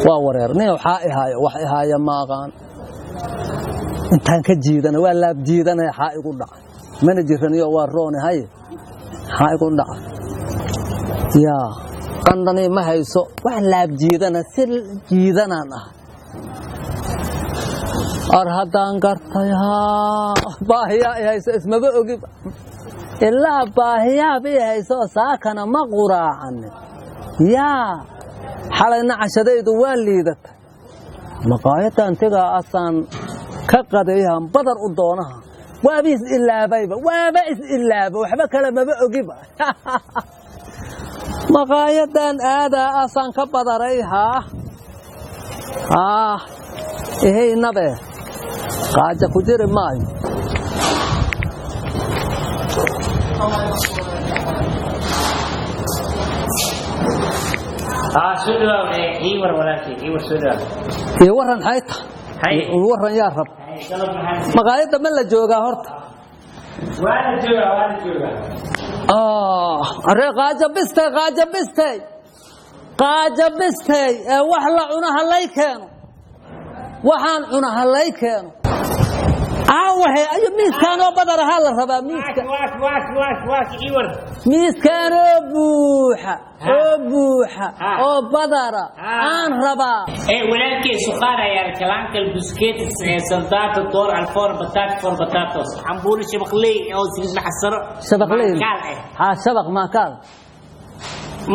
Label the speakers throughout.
Speaker 1: Waa wareer nin, waxaa ihaayo wax ihaaya ma aqaan. Intaan ka jiidana waa laab jiidanaya. Xaa igu dhacay? Mana jiraniyo, waa roonahay. Xaa igu dhacay? Yaa qandhani ma hayso, wax laab jiidana si jiidanaan ah. Ar haddaan gartay, haa, baahiyaa i hayso, ismaba ogiba ilaa baahiyaaba i hayso. Saakana ma quraacanin, yaa xalayna cashadaydu waa liidatay. Maqaayadan tigaa asaan ka qadayahan badar u doonaha, waaba is ilaabayba, waaba is ilaaba, waxba kale maba ogiba. Maqaayadan aadaa asaan ka badaray. Haa haa, ihaynabe qaaja ku jiri maayo.
Speaker 2: Soo dhawaaw, ii war walaalkay, ii war, soo dhawaaw.
Speaker 1: Iyo waran xayta.
Speaker 2: Hay.
Speaker 1: Waran yaa rab.
Speaker 2: Hay, dalab maxaa?
Speaker 1: Maqaayadda ma la joogaa horta?
Speaker 2: Waa la joogaa, waa la joogaa.
Speaker 1: Aree qaaja bistay, qaaja bistay, qaaja bistay. Ee wax la cuno ha lay keeno, waxaan cuno ha lay keeno. Aawahe ayo miiskaanoo badar ahaa la rabaa miiska.
Speaker 2: Waak waak waak waak, ii war.
Speaker 1: Miiskaanoo buuxa oo buuxa
Speaker 2: Ha.
Speaker 1: oo badara
Speaker 2: Ha.
Speaker 1: aan rabaa.
Speaker 2: Walaalkay, suqaar ayaa kalaanka, buskeet, sandaata door alfoor, bataat for batatos, cambuulo shabaqley oo saliid maxasaro.
Speaker 1: Shabaqley.
Speaker 2: Maakaal.
Speaker 1: Haa, shabaq maakaal.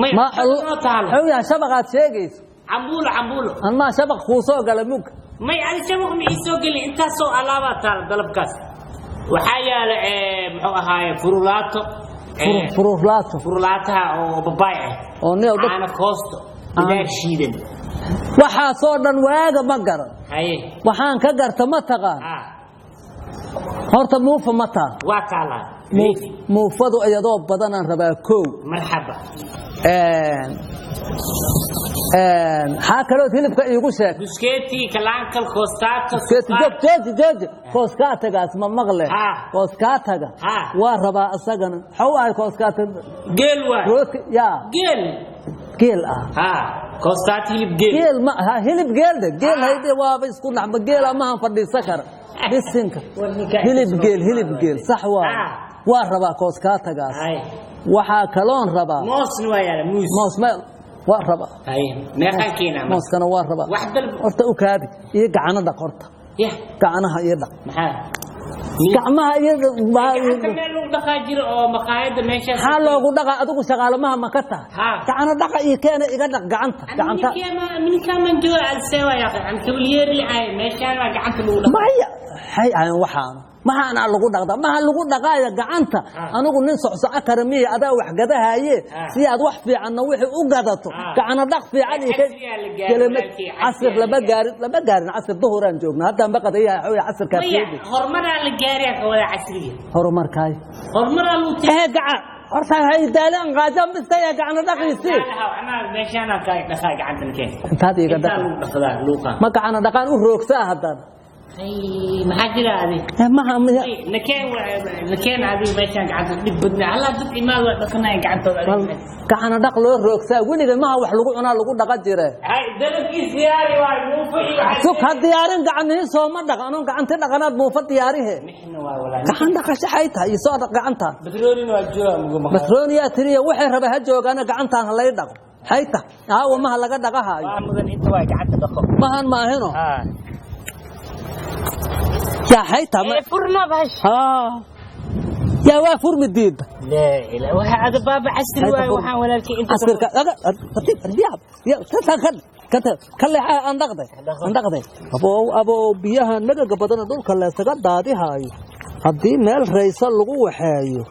Speaker 2: May
Speaker 1: ma
Speaker 2: noo taalo.
Speaker 1: Xuu yahay shabaqaad sheegayso?
Speaker 2: Cambuulo, cambuulo.
Speaker 1: An maa shabaq kuu soo gala mug?
Speaker 2: May, adi shabaq ma ii soo gelin. Intaasoo alaabaa taala. Dalabkaas waxaa yaala, muxuu ahaaye, furulaato.
Speaker 1: Fururlaato.
Speaker 2: Furulaataha oo babaay ah.
Speaker 1: Oo nin dad
Speaker 2: caano koosto, bidaar shiidan.
Speaker 1: Waxaasoo dhan waaga ma garan.
Speaker 2: Haye.
Speaker 1: Waxaan ka garta ma taqaan? Horta muufa ma taal?
Speaker 2: Waa taalaa.
Speaker 1: Muufadu iyadoo badanaan rabaa, kow.
Speaker 2: Marxaba.
Speaker 1: Xaa kalood hilibka iigu sheeg?
Speaker 2: Buskeeti, kalaankal, koostaato.
Speaker 1: Joog, jooji, jooji. Kooskaatagaas ma maqle?
Speaker 2: Ha.
Speaker 1: Kooskaataga
Speaker 2: Ha.
Speaker 1: waa rabaa isagana. Xaw ahay kooskaata?
Speaker 2: Geel waay.
Speaker 1: Roodka yaa?
Speaker 2: Geel.
Speaker 1: Geel ah.
Speaker 2: Ha, koostaat hilib geel.
Speaker 1: Geel ma ha, hilib geel de geel.
Speaker 2: Ha.
Speaker 1: Hayde waaba isku dhacma geela mahan fadhiisa kara bisinka.
Speaker 2: War ninkaa
Speaker 1: Hilib geel, hilib geel, sax waa.
Speaker 2: Ha.
Speaker 1: Waa rabaa kooskaatagaas.
Speaker 2: Haye.
Speaker 1: Waxaa kaloon rabaa
Speaker 2: Moosna waa yaala, muus.
Speaker 1: Moos ma waa rabaa.
Speaker 2: Haye, meeqaan keenaa marka?
Speaker 1: Mooskana waa rabaa.
Speaker 2: Wax dalb.
Speaker 1: Horta u kaadi iyo gacana dhaq horta.
Speaker 2: Yah.
Speaker 1: Gacanaha iyo dhaq.
Speaker 2: Maxaa?
Speaker 1: Gacmaha iyo
Speaker 2: Gacanta meel lagu dhaqaa jiro oo maqaayadda meeshaas.
Speaker 1: Maxaa loogu dhaqa? Adigu shaqaalamaha ma ka tahay?
Speaker 2: Ha.
Speaker 1: Gacana dhaqa iyo keena, iga dhaq gacanta, gacanta.
Speaker 2: Minkaan jooga alsewa yaa akhi, an kabalyeeri ay meeshaan waa gacanta lagu dhaqaa.
Speaker 1: Maya, hay ahayn waxaan maxaana lagu dhaqda, maha lagu dhaqaaya gacanta.
Speaker 2: Ha.
Speaker 1: Anigu nin socsoco kara miya? Adaa wax gadahaye.
Speaker 2: Ha.
Speaker 1: Si aad wax fiicanna wixii u gadato,
Speaker 2: Ha.
Speaker 1: gacana dhaq fiican iyo
Speaker 2: Casrigaa la gaarin, walaalkay,
Speaker 1: casir
Speaker 2: casrigaa
Speaker 1: lama
Speaker 2: la gaarin.
Speaker 1: gaarin, lama gaarin casir. Duhuraan joogna haddaan baqadayaha xooya casirkaa
Speaker 2: Maya,
Speaker 1: sheegi.
Speaker 2: Horumaraa la gaariyaa ka wada casriga.
Speaker 1: Horumarkaay.
Speaker 2: Horumaraa lagu
Speaker 1: ee gacan horta hay daalaan, qaajan bistaya gacana dhaqiisi.
Speaker 2: Anaa meeshaanaa kaa dhaqaa gacanta nakeen.
Speaker 1: Intaad iga
Speaker 2: Intaa
Speaker 1: dhaq.
Speaker 2: lagu dhaqdaa luuqa.
Speaker 1: Ma gacana dhaqaan u roogsaa haddana?
Speaker 2: Hay, maxaa jira adi?
Speaker 1: Ee, maha
Speaker 2: Nakeen, nakeen adi meeshaan gacanta dhib badnaa. Hallaa dad imaad waa dhaqanaya gacantooda adiga.
Speaker 1: Gacana dhaq loo roogsaa weliga maha, wax lagu cunaa lagu dhaqa jire.
Speaker 2: Hay, dalabkiis diyaari waay, muufa iyo waxaa.
Speaker 1: Sug, ha diyaarin, gacanihi sooma dhaq anoon gacanti dhaqanaad muufa diyaarihe.
Speaker 2: Mixna waa walaa.
Speaker 1: Gacan dhaqasho xay tahay iyo soo dhaq gacantaan.
Speaker 2: Batroolina waa joogaa mugo maqaayad.
Speaker 1: Batrooniyaa tiriya, waxay raba ha joogaana, gacantaan ha lay dhaqo. Xay tahay aawa maha laga dhaqahaayo?
Speaker 2: Waa mudan, inta waa gacanta dhaqo.
Speaker 1: Mahan maahino.
Speaker 2: Ha.
Speaker 1: Yaa xay tahay
Speaker 2: Furna bash.
Speaker 1: Haa, yaa waa furmi diidda.
Speaker 2: Laa ilaa waxa ada baaba casri waay, waxaan walaalkay inta.
Speaker 1: Casirka aga tartiib biyaha biya ka ka ka ka leexa, aan dhaqday, aan dhaqday. Abow abow, biyaha nagaga badana dhulka laysaga daadihaayo haddii meel raysa lagu waxeeyo,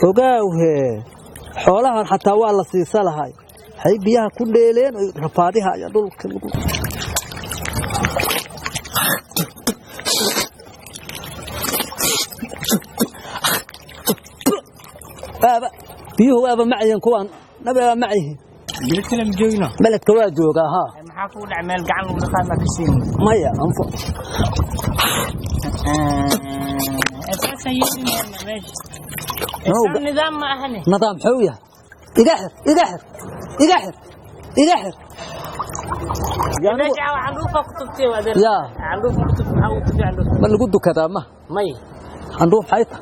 Speaker 1: ogaawhe xoolahan xataa waa la siisa lahay. Waxay biyaha ku dheeleen oy rafaadihaya dhulka lagu waaba biyuhu waaba macyihin kuwaan nabi waa macyihin.
Speaker 2: Beledka lama joogno.
Speaker 1: Beledka waa joogaa, haa.
Speaker 2: Maxaa kugu dhacay? Meel gacan lagu dhaqaa maa ka siin?
Speaker 1: Maya anfo.
Speaker 2: Asaasa yeeli meesha.
Speaker 1: No,
Speaker 2: Isaan nidaam ma ahane.
Speaker 1: Nidaam xuu yahay? Iga xir, iga xir, iga xir, iga xir.
Speaker 2: Meesha candhuufa ku tubtay waa adeer.
Speaker 1: Yaa.
Speaker 2: Candhuufa ku tubtay, maxaa ugu tubtay candhuufa?
Speaker 1: Ma lagu dukadaa ma?
Speaker 2: May.
Speaker 1: Candhuuf xayta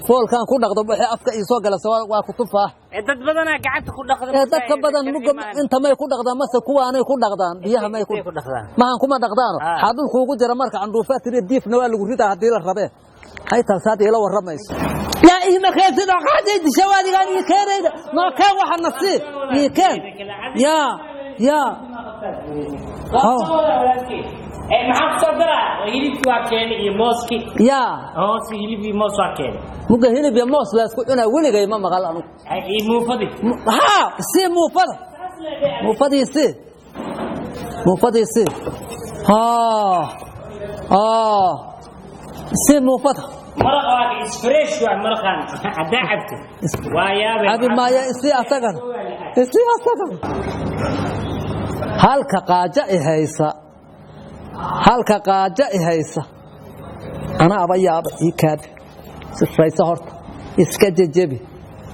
Speaker 1: foolkaan ku dhaqdo wixii afka ii soo gala waa ku tufaa.
Speaker 2: Ee dad badanaa gacanta ku dhaqda.
Speaker 1: Ee dadka badan muga inta may ku dhaqdaan mase kuwaanay ku dhaqdaan biyaha may ku
Speaker 2: ku dhaqdaan.
Speaker 1: Mahan kuma dhaqdaano.
Speaker 2: Ah.
Speaker 1: Xaa dhulku ugu jira marka candhuufaa tiri diifna waa lagu ridaa haddii la rabee. Xaytaa saad iila warramayso. Yaa iima keensid oo qaaday dishawaadigaan ii keenayda noo keen waxa na sii ii keen yaa yaa.
Speaker 2: Ee maxaa ku soo daraa? Hilibkii waa keenay iyo mooskii.
Speaker 1: Yaa.
Speaker 2: Hoos hilib iyo moos waa keenay.
Speaker 1: Muga hilib iyo moos la isku cunaa weligay ma maqal anugu.
Speaker 2: Ay iyo muufadii.
Speaker 1: Haa, sii muufada, muufadii sii, muufadii sii, haa haa, sii muufada.
Speaker 2: Maraq waa is fresh, waa maraqan haddaa cabto waa yaabay.
Speaker 1: Cabi maaya, isii asagan, isii asagan. Halka qaaja i haysa, halka qaaja i haysa anaaba yaaba. Ii kaabi sifaysa horta, iska jejebi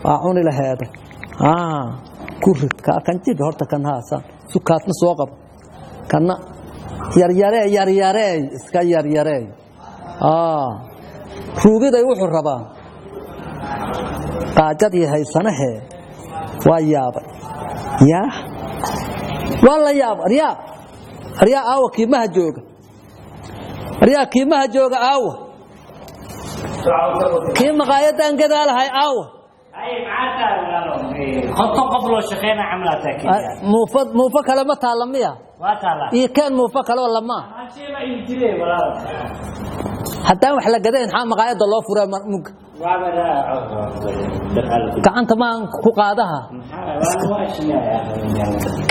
Speaker 1: waa cuni laheeda. Ku rid kaa kan jibi horta kan haasaan sukaadna soo qabo kana yaryaree yaryareey iska yaryareey. Ruugiday wuxuu rabaa qaajadii haysanahee waa yaabay. Yaa waa la yaab. Aryaa, aryaa, aawa kiimaha jooga? Aryaa kiimaha jooga aawa? Kii maqaayadan gadaalahay aawa?
Speaker 2: Ay maxaa tahay walaalo? 50 qof loo shaqeynaa camal taa kenya.
Speaker 1: Muufo, muufo kale ma taalla miya?
Speaker 2: Waa taala.
Speaker 1: Iyo keen muufo kaleoo lamaa.
Speaker 2: Hashiima ii jire walaalo.
Speaker 1: Haddaan wax la gadayn maxaa maqaayadda loo furaa mugga?
Speaker 2: Waaba
Speaker 1: gacanta maan ku qaadaha.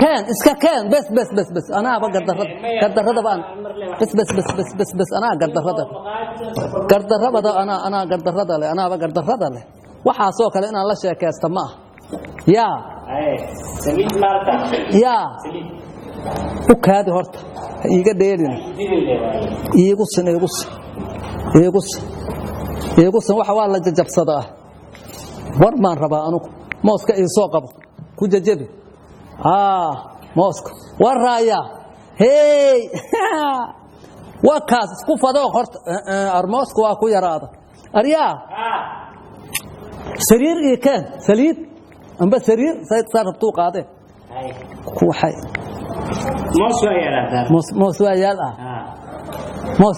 Speaker 1: Keen, iska keen, bes bes bes bes, anaaba gardarrada, gardarradaba an bes bes bes bes bes bes, anaa gardarrada, gardarrabada anaa, anaa gardarrada leh, anaaba gardarrada leh. Waxaasoo kale inaan la sheekaysta ma ah. Yaa.
Speaker 2: Saliid maarta.
Speaker 1: Yaa.
Speaker 2: Saliid.
Speaker 1: U kaadi horta, ha iiga dheelina. Iigu sin, iigu sin, iigu sin, iigu sin. Waxa waa la jajabsadaa. War maan rabaa anugu mooska ii soo qabo ku jajabi. Mooska war raaya. Hey, waa kaas isku fadoo horta. Armoosku waa ku yaraada. Aryaa, sariir ii keen, saliid amba sariir sayd saa rabtuu qaadee ku waxay.
Speaker 2: Moos waa yaraada.
Speaker 1: Moos, moos waa yaal ah. Moos,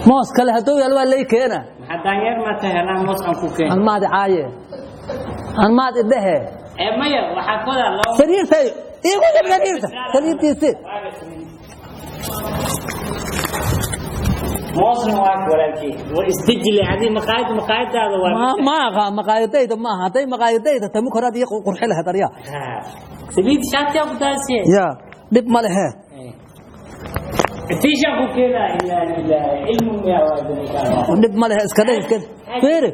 Speaker 1: moos kale hadduu yaal waa lay keena.
Speaker 2: Maxaa daanyeer ma tahay anaa moos aan ku keen?
Speaker 1: Aan maad caaye, aan maad idhehe.
Speaker 2: Ee maya, waxaa kodaa loo
Speaker 1: sariirtay iigu jir, sariirta, saliiddiisii.
Speaker 2: Moosna waa walaalkii, waa isdejile adii maqaayad, maqaayadaada waa.
Speaker 1: Ma aha maqaayadayda, ma aha. Hadday maqaayadayda tamu koraad iyo qurxi lahayd aryaa.
Speaker 2: Saliid shaatiyaa ku daasiye.
Speaker 1: Yaa dhib ma lehe.
Speaker 2: Tiisha ku keenaa ilaa ilaa ilmu miyaa waa.
Speaker 1: Dhib ma lehe, iska dheh, iska fiiri,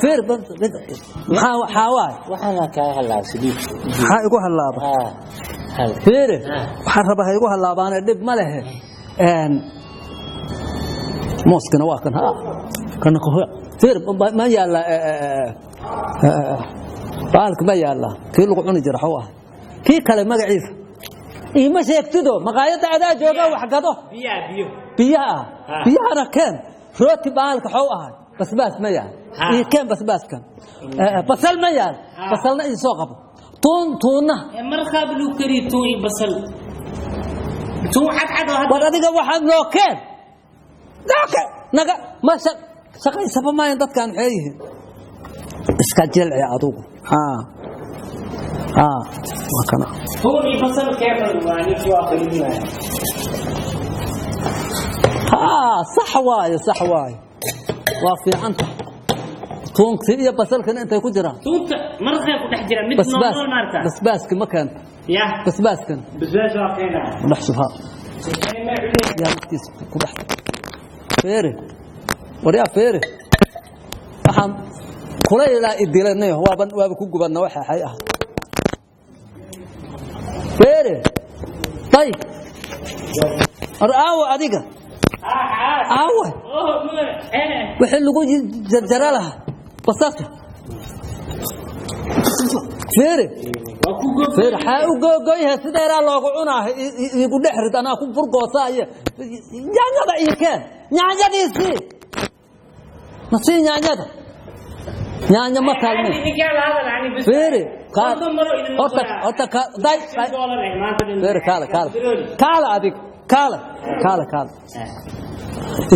Speaker 1: fiiri maxaa waxaa waay.
Speaker 2: Waxaana kaa halaab saliid.
Speaker 1: Maxaa igu hallaaba? Fiiri, waxaan rabaa ha igu hallaabaane, dhib ma lehe. Mooskana waa kan ha kana fiiri ma yaalla baalka, ma yaalla kii lagu cuni jira xaw ah kii kale magaciisa iima sheegtido. Maqaayadda adaa jooga wax gado.
Speaker 2: Biyaa, biyo.
Speaker 1: Biyaha ah, biyahana keen. Rooti baalka xaw ahay, basbaas ma yaal? Ii keen basbaaskan. Basal ma yaal? Basalna ii soo qabo. Tuun, tuunna.
Speaker 2: Markaa lagu kariyo tuun iyo basal, tuun cadcad oo.
Speaker 1: War adiga waxaad noo keen, noo keen naga ma shaqaysaba maayan. Dadkaan maxay yihiin? Iska jilci adugu. Haa haa, waa kana.
Speaker 2: Tuun iyo basal keen waa ninkii waa karinaya.
Speaker 1: Haa, sax waaye, sax waaye, waa fiicanta. Tuunkii iyo basalkana intay ku jiraan?
Speaker 2: Tuunta maraqay ku dhex jiraan mid
Speaker 1: basbaas
Speaker 2: nool maarta.
Speaker 1: Basbaaski ma keenta?
Speaker 2: Ya.
Speaker 1: Basbaaskan.
Speaker 2: Basbaas waa keenaa.
Speaker 1: Ku dhex shubhaa yaa naftiisa ku dhex feere. Waryaa feere, waxaan kulaylaa idilanay, waaba waaba ku gubanna waxa xay ah. Feere tay ar aawa adiga aawa wixii lagu jarjara lahaa basasha. Fiiri.
Speaker 2: Waa ku gogo.
Speaker 1: Fiiri, xaa u googoyha sideeraa loogu cunaa, iigu dhex rid, anaa ku burgoosaaye. Yaanyada ii keen, yaanyadiisii masii, yaanyada, yaanyo ma taalme. Fiiri, kaal horta, horta day day. Fiiri, kaale, kaale, kaale, adig kaale, kaale, kaale,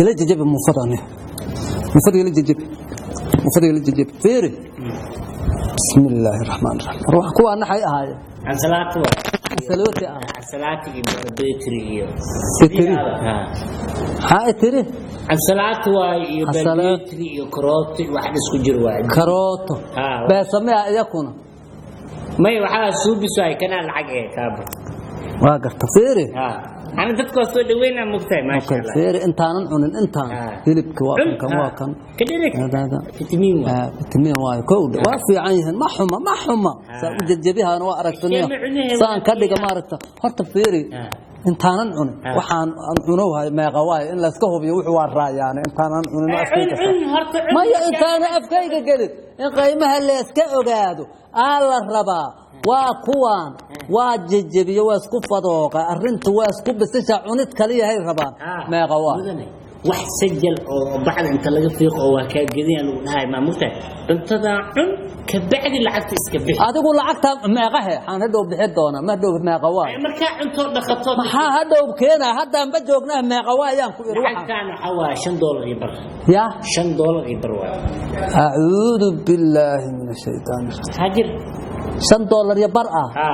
Speaker 1: ila jajabi muufada, aniga muufada ila jajabi, muufada ila jajabi. Fiiri, bismi illaahi raxmaan raxiim. Ruux kuwaa naxay ahaayeen.
Speaker 2: Ansalaati waa.
Speaker 1: Salooti ah.
Speaker 2: Ansalaati iyo betri iyo.
Speaker 1: Betri. Maxaa i tiri?
Speaker 2: Ansalaati waa iyo
Speaker 1: Ansalaat.
Speaker 2: betri iyo karooti, wax isku jir waa.
Speaker 1: Karooto.
Speaker 2: Ah.
Speaker 1: Beesamea iyakuna.
Speaker 2: May, waxaa suubiso ay kanaa lacag ee kaaba.
Speaker 1: Waa garta, fiiri.
Speaker 2: Ha. Ana dadka waa soo dhaweynaa, mugtahay, maasha Allah.
Speaker 1: Fiiri, intaanan cunin intaan
Speaker 2: Ah.
Speaker 1: hilibka waa
Speaker 2: Cun,
Speaker 1: kan,
Speaker 2: ah.
Speaker 1: waa kan.
Speaker 2: Ka dhereg.
Speaker 1: Hada.
Speaker 2: Fitamiin waa.
Speaker 1: Ah, fitamiin waayo, kowdha waa fiican yihiin, ma xuma, ma xuma. Saa u jajabihana waa aragtaniyo.
Speaker 2: Kama cunahe,
Speaker 1: saan ka
Speaker 2: waa
Speaker 1: dhiga ma aragta horta. Fiiri,
Speaker 2: Ah.
Speaker 1: intaanan cunin
Speaker 2: Ah.
Speaker 1: waxaan aan cunow hayo meeqa waayo, in layska hubiyo wuxuu waa raayaane intaanan cunin
Speaker 2: Cun,
Speaker 1: afkayga
Speaker 2: cun, horta cun.
Speaker 1: Maya, intaana afkayga gelin in qiimaha layska ogaado aa la rabaa. Waa kuwaan, waa jejebiyo, waa isku fadooqa, arrintu waa isku bisisha, cunid kaliyahay rabaan.
Speaker 2: Ah.
Speaker 1: Meeqa waa?
Speaker 2: Mudane, wax sajal oo bacda inta laga fiiqo oo waa kaa gedinaya lagu dhahay, maa mugtahay, cuntadaa cun, ka bacdi lacagta iska bixi.
Speaker 1: Adigu lacagta meeqahe waxaan hadhow bixi doonaa, ma hadhow meeqa waa?
Speaker 2: Markaa cunto dhaqato.
Speaker 1: Maxaa hadhow keenaa? Haddaanba joognaa, meeqa waa ayaan ku iri waxaan.
Speaker 2: Lacagtaan waxaa waa $5.50.
Speaker 1: Ya.
Speaker 2: $5.50 waa.
Speaker 1: Acuudu billaahi min ashaytaan rajiim.
Speaker 2: Hajir.
Speaker 1: $5.50 ah?
Speaker 2: Ha.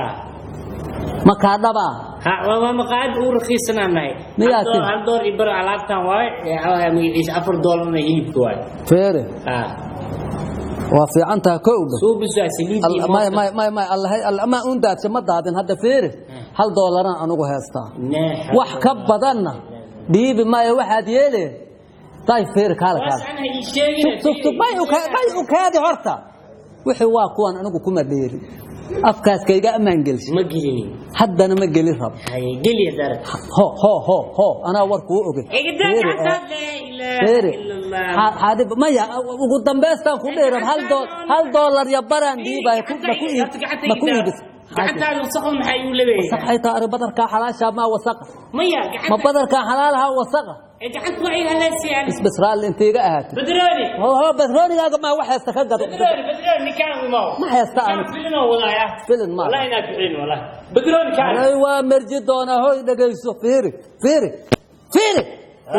Speaker 1: Ma kaa dhaba?
Speaker 2: Ha, waa maqaayad ugu rakiisanaan nahay.
Speaker 1: Miyaa
Speaker 2: Hal doolar-
Speaker 1: tiri?
Speaker 2: $1.50 alaabtan waaye, magaciisa $4na hilibka waaye.
Speaker 1: Feere.
Speaker 2: Ha.
Speaker 1: Waa fiican taha, kowdha.
Speaker 2: Suubiso waa saliid iyo
Speaker 1: maya
Speaker 2: mooska.
Speaker 1: Maya, maya, maya, allahay alla ma uun daadsha, ma daadin hadda. Feere, $1 anugu heestaa.
Speaker 2: Nee,
Speaker 1: wax ka badanna dhiibi maayo, waxaad yeele day. Feere, kaale,
Speaker 2: Waas
Speaker 1: kaale.
Speaker 2: anaa ii sheegin.
Speaker 1: Tug, tug, tug, may u kaadi horta. Wixii waa kuwan, anigu kuma dheeri, afkaaskayga ammaan gelsi.
Speaker 2: Ma gelinin.
Speaker 1: Haddana ma geli rabo.
Speaker 2: Haye, geliya daar.
Speaker 1: Ho ho ho ho, anaa war kuu ogey.
Speaker 2: Igda
Speaker 1: Feere,
Speaker 2: gacantaad, laa ilaaha
Speaker 1: feere
Speaker 2: illa Allah.
Speaker 1: Xaadib maya, ugu dambaystaan ku dheeran $1.50 dhiibaya ma ku iib, ma ku iibis.
Speaker 2: Gacantaada wasaqda maxaa igu leeyahay?
Speaker 1: Wasaqay taa ari, badarkaa xalaasha maa wasaqa.
Speaker 2: Maya,
Speaker 1: ma
Speaker 2: gacanta
Speaker 1: badarkaa xalaalaha wasaqa.
Speaker 2: Ee, gacanta waa iga halaasiyaan.
Speaker 1: Isbis raalli inta iga ahaatay.
Speaker 2: Badrooni.
Speaker 1: Ho ho, batroonigaaga maa wax heesta ka gado.
Speaker 2: Badrooni, badrooni, ninkaan umaw.
Speaker 1: Ma heesta
Speaker 2: Ninkaan
Speaker 1: anigu.
Speaker 2: filin oo wadaaya.
Speaker 1: Filin ma.
Speaker 2: Wallahi inaad bixin, wallahi. Badrooni kaan.
Speaker 1: Anay waa merji doonaa. Hoy, dhegayso, fiiri, fiiri, fiiri,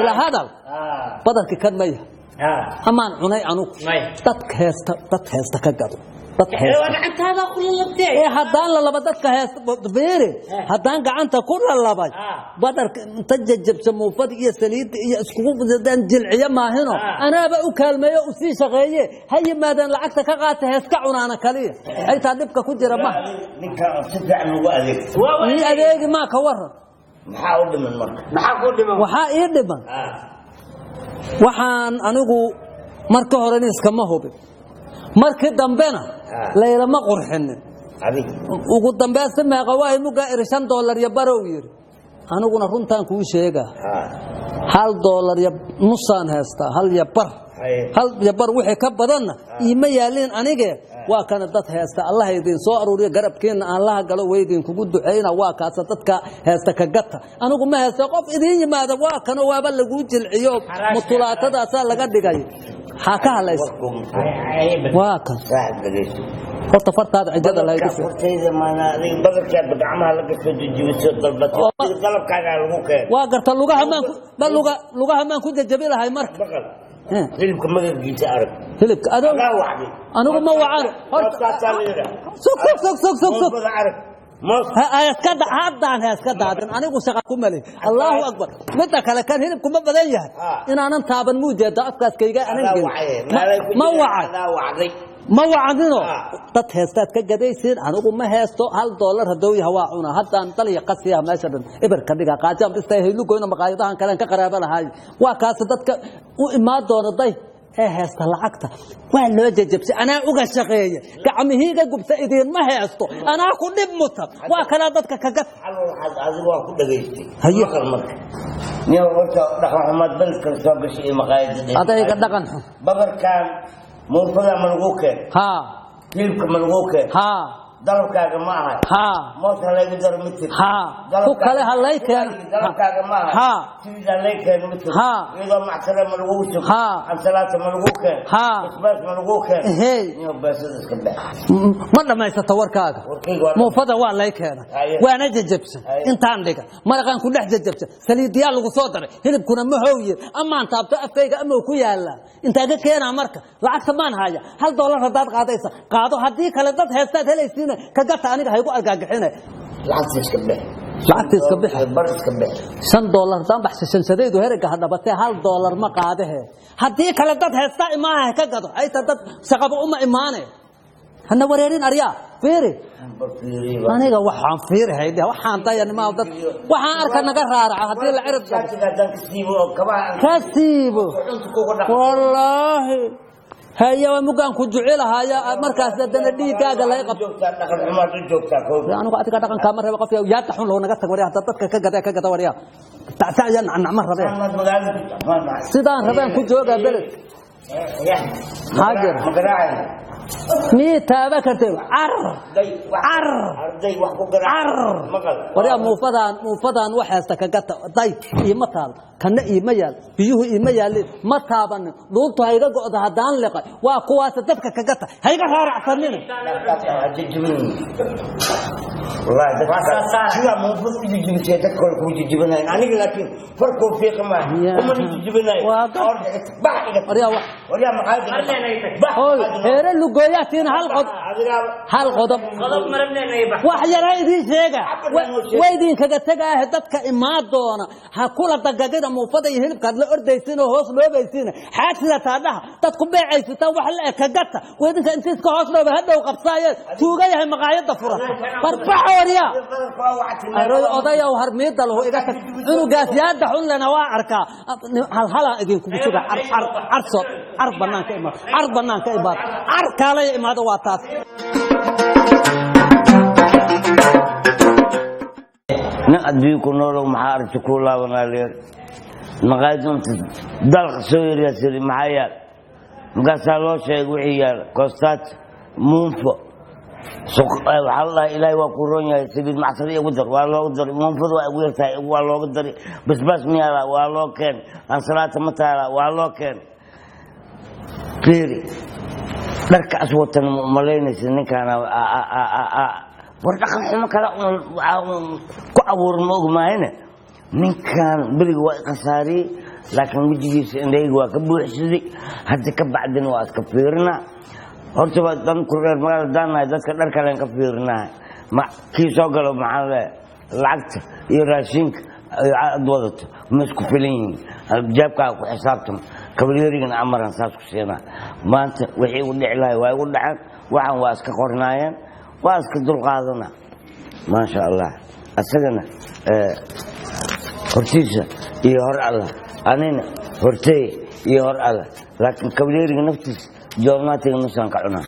Speaker 1: ila hadal.
Speaker 2: Ah.
Speaker 1: Badarki kan maya.
Speaker 2: Ah.
Speaker 1: Amaan cunay anugu.
Speaker 2: Maya.
Speaker 1: Dadka heesta, dad heesta ka gado, dad
Speaker 2: Ee,
Speaker 1: heesta.
Speaker 2: waa gacantaada ku lalabtee.
Speaker 1: Ee, haddaan lalaba dadka heesta, fiiri,
Speaker 2: Eh.
Speaker 1: haddaan gacanta ku lalabay
Speaker 2: Ah.
Speaker 1: badarka inta jajabsa muufada iyo saliidda iyo iskugu daan jilciyo maahino.
Speaker 2: Ah.
Speaker 1: Anaaba u kaalmeeyo, u sii shaqeeye, ha yimaadaan, lacagta ka qaata, heeska cunaana kaliya, xitaa dhibka ku jira maha.
Speaker 3: Ninkan oo si fiican ugu adeegto.
Speaker 2: Waa
Speaker 1: ii adeegi maa, ka waran?
Speaker 3: Maxaa u dhiman marka?
Speaker 2: Maxaa ku dhiman?
Speaker 1: Waxaa ii dhiman, waxaan anigu marka horena iskama hubin, markii dambena
Speaker 3: Ah.
Speaker 1: laylama qurxinin.
Speaker 3: Adig.
Speaker 1: Ugu dambaysta meeqa waahi mugaa iri, $5.50 yidhi. Aniguna runtaan kuu sheegaa, $1.50 haystaa, hal iyo bar.
Speaker 3: Haye.
Speaker 1: 1.50 wixii ka badanna iima yaalin anige. Waa kana dad heesta, Allah idin soo aruuriyo, garabkiina aan laha galo, way idinkugu duceyna. Waa kaasa dadka heesta ka gata, anigu ma heesta. Qof idiin yimaada, waa kano, waaba laguu jilciyo, mutulaatadaasaa laga dhigay, maxaa ka hadlaysa? Waa kan.
Speaker 3: Saaxib, dhegeyso.
Speaker 1: Horta fartaada cijada lahaygu
Speaker 3: Badarka hortayda maana adiga badarkaad gacmaha laga soo dejibiso dalbatay.
Speaker 1: Oo.
Speaker 3: Adiga dalabkaagaa lagu keenay.
Speaker 1: Waa garta, lugaha maan ku ba lugaha maan ku jajabi lahay marka.
Speaker 3: Baqal.
Speaker 1: Eh,
Speaker 3: Hilibka magaciisa arag.
Speaker 1: Hilibka adoo
Speaker 3: Adaa wacday.
Speaker 1: Anigu ma wacan. Horta
Speaker 3: Hortaasaa la yidhaah.
Speaker 1: Sug, sug, sug, sug, sug, sug.
Speaker 3: Moosbada arag. Moos.
Speaker 1: Ha iska haddaan ha iska daadin, anigu shaqa ku malin. Allahu akbar. Midda kale, kan hilibku ma badan yahay?
Speaker 3: Ah.
Speaker 1: Inaanan taaban muu jeeda, afkaaskayga anan
Speaker 3: Adaa
Speaker 1: gelin.
Speaker 3: wacday.
Speaker 1: Ma- ma wacay.
Speaker 3: Adaa wacday.
Speaker 1: Ma wacdino.
Speaker 3: Ah.
Speaker 1: Dad heestaad ka gadaysiin, anigu ma heesto. $1 hadduu yaha waa cunaa. Haddaan daliya qasiyaha meesha dhan eber ka dhiga, qaajaan bistay haylugoyna, maqaayadahan kalean ka qaraaba lahaay. Waa kaasi dadka u imaan doona day ee heesta lacagta waa loo jajabsay, anaa uga shaqeeya, gacmihiiga gubta, idiinma heesto, anaa ku dhib muta, waa kalaa dadka ka gad.
Speaker 3: Hal waxaad adigu waa ku dhageystay.
Speaker 1: Haye.
Speaker 3: Maqal marka. Nin horta dhaqan xumaad beledka soo gashay iyo maqaayadda.
Speaker 1: Adayga dhaqan xun.
Speaker 3: Badarkan muufada ma lagu keen.
Speaker 1: Haa.
Speaker 3: Hilibka ma lagu keen?
Speaker 1: Haa.
Speaker 3: Dalabkaaga ma aha?
Speaker 1: Haa.
Speaker 3: Moos ha laygu daro ma tiri?
Speaker 1: Haa. Ku kale ha lay keeno.
Speaker 3: Dalabkaaga ma aha?
Speaker 1: Haa.
Speaker 3: Saliid ha lay keeno ma tiri?
Speaker 1: Haa.
Speaker 3: Iyadoo macsare ma lagugu sugo?
Speaker 1: Haa.
Speaker 3: Ansalaata ma lagu keen?
Speaker 1: Haa.
Speaker 3: Basbaas ma lagu keen?
Speaker 1: Ehey.
Speaker 3: Niyo beesada iska bex.
Speaker 1: Ma dhammaysato warkaaga?
Speaker 3: Warkayga waa
Speaker 1: Muufada waa lay keenay.
Speaker 3: Haye.
Speaker 1: Waana jajabsan.
Speaker 3: Haye.
Speaker 1: Intaan dhiga maraqaan ku dhex jajabsan, saliidiyaa lagu soo daray, hilibkuna ma hooyin amaan taabto afkayga ama ku yaallaa. Intaa ka keenaa marka lacagta maan haya. $1 haddaad qaadaysa qaado, haddii kale dad heestaad helaysiina ka gata, aniga haygu argagixine.
Speaker 3: Lacagta iska bex.
Speaker 1: Lacagta iska bixi.
Speaker 3: Bar iska bex.
Speaker 1: $5 haddaan baxsho, shanshadaydu herega ha dhabatee, $1 ma qaadahe. Haddii kale dad heestaa imaaha ka gado, ayta dad shaqaba uma imaane, hana wareerin. Aryaa fiiri.
Speaker 3: Bar fiiriye.
Speaker 1: Aniga waxaan fiirihay, waxaan dayanimaa dad waxaan arka naga raaraca haddii la cirib dhabo.
Speaker 3: Shaatiga haddaan ka siibo oo kabaha aan
Speaker 1: ka siibo
Speaker 3: cunta kugu dhaqo.
Speaker 1: Wallaahi haye, waa mugaan ku jucilahaya markaas haddana dhiiggaaga laga qabto.
Speaker 3: Joogtaa dhaqan xumaad u joogtaa koob.
Speaker 1: Anigu adiga dhaqankaa ma raba. Qof yaada xun lahu naga tag waryaa. Hadda dadka ka gada, ka gada waryaa. Tactac ya nacnac ma rabee.
Speaker 3: Maad magaalada ku maad.
Speaker 1: Sidaan rabeen ku joogaa beled. Maxaa jira?
Speaker 3: Ma garaacay?
Speaker 1: Mii taaba kartee? Car.
Speaker 3: Arday wax
Speaker 1: Car.
Speaker 3: Arday wax ku garaac.
Speaker 1: Car.
Speaker 3: Maqal.
Speaker 1: Waryaa, muufadaan muufadaan wax haysta ka gata. Day iima taal, kana iima yaal, biyuhu iima yaalin, ma taabanin, dhuuntu hayga go'da haddaan liqay. Waa kuwaas, dadka ka gata, hayga raaracsanina.
Speaker 3: Ha jijibin. Wallahi dadka sidaa muufada u jijibisay dadka kale kuu jijibinayn aniga, laakiin farkuu fiiqi maayo. Kumana jijibinayo.
Speaker 1: Waa
Speaker 3: Bax iga.
Speaker 1: Waryaa wax
Speaker 3: Waryaa, maxaa bax?
Speaker 1: Hoy heere lugooyaatiina, hal qodob, hal qodob.
Speaker 2: Qodob marabneenay bax.
Speaker 1: Wax yara idiin sheega, way idinkaga tegaahe. Dadka imaan doona ha kula dagagina muufada iyo hilibkaad la ordaysiin oo hoos dhoobaysiin. Xaasida taadhaha dadku beecaysataa wax la eg ka gata. Waa idinka inta iska hoos dhooba hadhow qabsaaye tuuga yahay maqaayadda furan barbax. Waryaa aroy, odayow, harmiida lahu iga tag. Cunugaas yaada xun lena waa arkaa. Halhalaa idinkugu suga. Car car carso, car banaanka imaad, car banaanka imaad, car kaalaya imaado. Waa taas.
Speaker 3: Nin adduunka ku noolow, maxaa aragti kuu laabanaa leer maqaayadunta dalqa soo yariyaa siri maxaa yaal? Markaasaa loo sheegay wixii yaal: koostaat, muunfo. Waxaa la dhahay, Ilaahay waa ku roon yahay, saliid macsaro igu dar, waa looga daray. Muunfada waa igu yartahay, waa looga daray. Basbaas miyaala? Waa loo keen. Ansalaata ma taala? Waa loo keen. Fiiri dharka as watan, ma umalaynaysa ninkaana war dhaqan xumo kale ku abuuran? Ma og maahine, ninkan beriga waa i khasaariyey, laakiin wejigiisa indhayga waa ka buuxsaday. Hadda ka bacdina waa iska fiirinaa. Horta waa dan ku reer magaala daanahay, dadka dhar kalen ka fiirinaa. Ma kii soo galo maxaa le? Lacagta iyo raashinka aad wadato ma isku filan yihiin? Jaabkaa ku xisaabtan. Kabalyarigana amaran saas ku siinaa. Maanta wixii igu dhici lahay waa igu dhaceen. Waxaan waa iska qornaayeen, waa iska dulqaadana. Maasha Allah, asagana hortiisa iyo hor Allah, anina hortey iyo hor Allah, laakiin kabalyariga naftiisa joornaatiga nusaan ka cunaa.